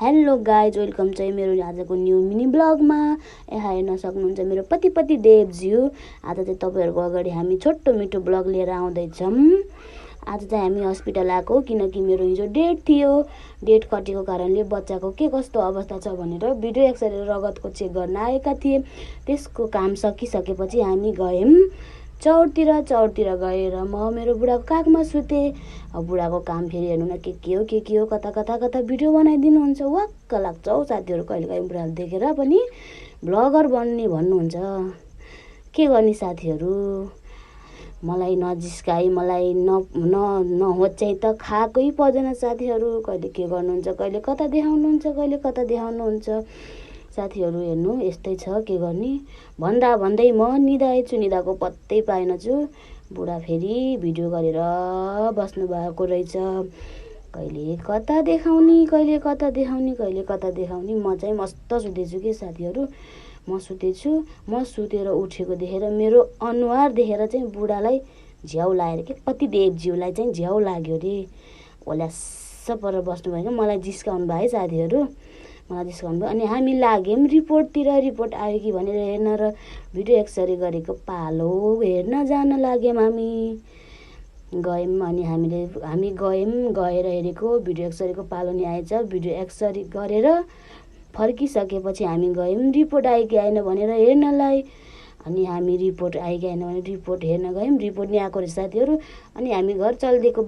Hello guys, welcome चाहिँ मेरो आजको न्यू मिनी ब्लगमा। यहाँ हेर्न सक्नुहुन्छ मेरो पति देवज्यू। आज चाहिँ तपाईँहरूको अगाडि हामी छोटो मिठो ब्लग लिएर आउँदैछौँ। आज चाहिँ हामी हस्पिटल आएको किनकि मेरो हिजो डेट थियो। डेट कटेको कारणले बच्चाको के कस्तो अवस्था छ भनेर भिडियो एक्सरे रगतको चेक गर्न आएका थिए। त्यसको काम सकिसकेपछि हामी गयौँ चौरतिर गएर म मेरो बुढाको काखमा सुतेँ। अब बुढाको काम फेरि हेर्नु न के हो कता भिडियो बनाइदिनुहुन्छ। वाक्क लाग्छ हौ साथीहरू, कहिले बुढाले देखेर पनि ब्लगर बन्ने भन्नुहुन्छ। के गर्ने साथीहरू, मलाई नजिस्काई मलाई नहोच्याइ त खाएकै पर्दैन साथीहरू। कहिले के गर्नुहुन्छ, कहिले कता देखाउनुहुन्छ साथीहरू। हेर्नु यस्तै छ, के गर्ने। भन्दै म निदाएछु, निदाको पत्तै पाएनछु। बुढा फेरि भिडियो गरेर बस्नु भएको रहेछ। कहिले कता देखाउने। म चाहिँ मस्त सुतेछु कि साथीहरू। म सुतेर उठेको देखेर मेरो अनुहार देखेर चाहिँ बुढालाई झ्याउ लागेर के पति देवज्यूलाई चाहिँ झ्याउ लाग्यो रे। ओल्यास्स परेर बस्नु भयो। मलाई जिस्काउनु भयो है साथीहरू, अनि हामी लाग्यौँ रिपोर्ट आयो कि भनेर हेर्न र भिडियो एक्सरे गरेको पालो हेर्न जान लाग्यौँ। हामी गयौँ अनि हामी गएर हेरेको भिडियो एक्सरेको पालो नि आएछ। भिडियो एक्सरे गरेर फर्किसकेपछि हामी गयौँ रिपोर्ट आयो कि आएन भनेर हेर्नलाई। अनि हामी रिपोर्ट आयो कि आएन भनेर रिपोर्ट हेर्न गयौँ। रिपोर्ट नि आएको रहेछ साथीहरू। अनि हामी घर चलिदिएको